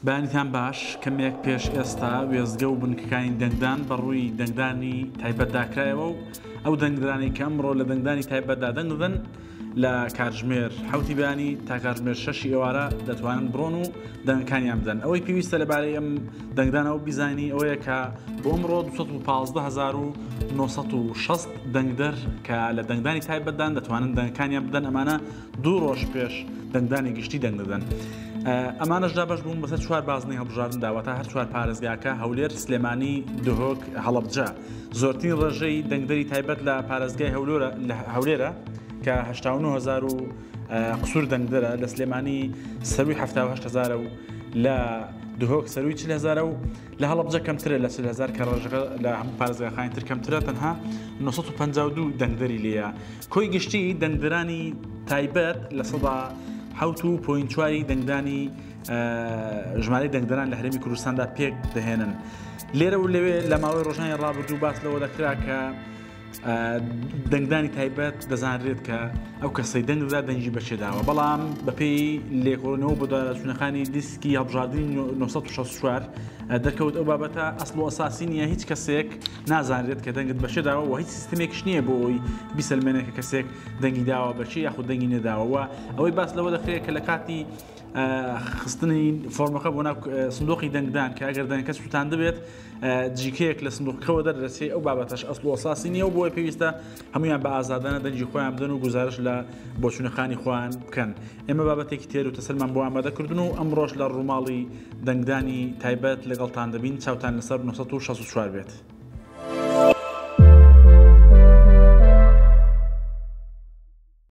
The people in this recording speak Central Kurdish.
بەیانیتان باش، کەمێک پێش ئێستا وێستگە و بنکەکانی دەنگدان بە ڕووی دەنگدانی تایبەتدا کرایەوە و ئەو دەنگدرانەی کە ئەمڕۆ لە دەنگدانی تایبەتدا دەنگ دەدەن لە کاتژمێر حەوتی بەیانی تا کاتژمێر شەشی ئێوارە دەتوانن بڕۆن و دەنگەکانیان بدەن. ئەوەی پێویستە لەبارەی ئەم دەنگدانەوە بیزانی ئەوەیە کە بۆ ئەمڕۆ 215960 دەنگدەر کە لە دەنگدانی تایبەتدان دەتوانن دەنگەکانیان بدەن، ئەمانە دوو ڕۆژ پێش دەنگدانی گشتی دەنگ دەدەن. ئەمانەش دابەش بوون بەسەر چوار بازنەی هەڵبژاردندا، واتە هەر چوار پارێزگاکە، هەولێر، سلێمانی، دهۆک، هەڵەبجە. زۆرترین ڕێژەی دەنگدەری تایبەت لە پارێزگای هەولێرە کە 89 هەزار و قسوور دەنگدەرە، لە سلێمانی سەرووی 78 هەزارە و لە دهۆک سەرووی 40 هەزارە و لە هەڵەبجە کەمترە لە 40 هەزار کە ڕێژەکە لە هەموو پارێزگاکانی تر کەمترە، تەنها 952 دەنگدەری لێیە. کۆی گشتی دەنگدەرانی تایبەت 7.4% ی دەنگدانی ژمارەی دەنگدەران لە هەرێمی کوردستاندا پێک دەهێنن. لێرە و لەوێ لە ماوەی ڕۆژانی ڕابردوو باس لەوە دەکرا کە دەنگدانی تایبەت دەزانرێت کە ئەو کەسەی دەنگ دەدا دەنگی بەچێ داوە، بەڵام بەپێی لێکۆڵینەوە بۆ داچوونەکانی دیسکی هەڵبژاردنی 964 دەرکەوت ئەو بابەتە ئەسڵ و ئەساسی نییە، هیچ کەسێک نازانرێت کە دەنگت بەچێ داوە و هیچ سیستمێکش نییە بۆ ئەوەی بیسەلمێنێت کە کەسێک دەنگی داوە بەچێ یاخود دەنگی نەداوە. و ئەوەی باس لەوە دەکرێت کە لە کاتی خستنی فۆرمەکە بۆ ناو سندوقی دەنگدان کە ئەگەر دەنگەکە سووتاندبێت جیکەیەک لە سندوقەکەوە دەردەچێت، ئەو بابەتەش ئەسڵ و ئەساسی نییە و بۆیە پێویستە هەمویان بە ئازادانە دەنگی خۆیان بدەن و گوزارش لە بۆچوونەکانی خۆیان بکەن. ئێمە بابەتێکی تێر و تەسەلمان بۆ ئامادە کردن و ئەمڕۆش لە ڕووماڵی دەنگدانی تایبەت لەگەڵتان دەبین، چاوتان لەسەر 964 بێت.